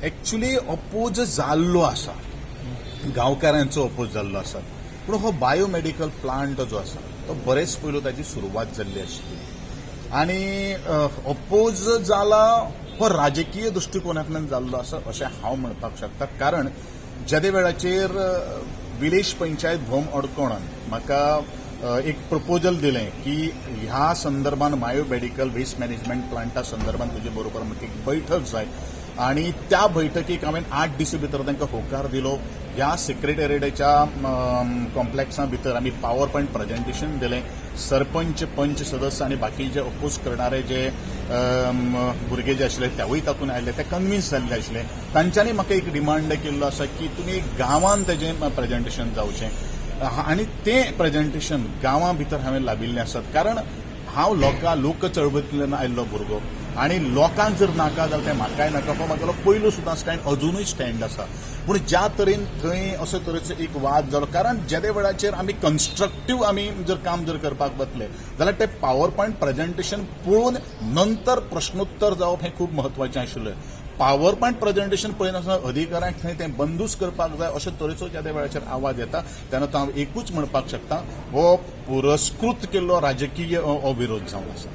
Actually oppose जाल्लो आसा, गांवकारांचो oppose जाल्लो आसा. पूण हो बायोमेडिकल प्लांट जो आसा तो बरेच पयलू ताची सुरवात जाल्ली आशिल्ली आनी अपोज जाला हो राजकीय दृश्टिकोनांतल्यान जाल्लो आसा अशें हांव म्हणपाक शकता. कारण जेदे वेळाचेर विलेज पंचायत भोम अडकोणान म्हाका एक प्रपोजल दिलें की ह्या संदर्भान बायोमेडिकल वेस्ट मॅनेजमेंट प्लांटा संदर्भान तुजे बरोबर म्हाका एक बैठक जाय आनी त्या बैठकीक हांवें 8 दिसां भितर तांकां होकार दिलो. ह्या सेक्रेटेरिएटाच्या कॉम्प्लेक्सा भितर आमी पावर पॉयंट प्रेझेंटेशन दिलें. सरपंच, पंच सदस्य आनी बाकीचे अपोज करणारे जे भुरगे जे आशिल्ले तेवूय तातूंत आयले, ते कन्विन्स जाल्ले आशिल्ले. तांच्यांनी म्हाका एक डिमांड केल्लो आसा की तुमी गांवांत तेजें प्रेझेंटेशन जावचें आनी तें प्रेझेंटेशन गांवां भितर हांवें लाबिल्लें आसात. कारण हांव लोकां लोक चळवळींतल्यान आयिल्लो भुरगो आनी लोकांक जर नाका जाल्यार तें म्हाकाय नाका. हो म्हागेलो पयलो सुद्दां स्टँड, अजुनूय स्टँड आसा. पूण ज्या तरेन थंय असो तरेचो एक वाद जालो, कारण जेदे वेळाचेर आमी कन्स्ट्रक्टीव आमी जर काम जर करपाक वतले जाल्यार तें पावर पॉयंट प्रेझेंटेशन पळोवन नंतर प्रश्नोत्तर जावप हें खूब म्हत्वाचें आशिल्लें. पावर पॉयंट प्रेझेंटेशन पळयनासतना अधिकाऱ्यांक थंय तें बंदूच करपाक जाय अशे तरेचो ज्या वेळाचेर आवाज येता तेन्ना तो हांव एकूच म्हणपाक शकता, हो पुरस्कृत केल्लो राजकीय हो विरोध जावन आसा.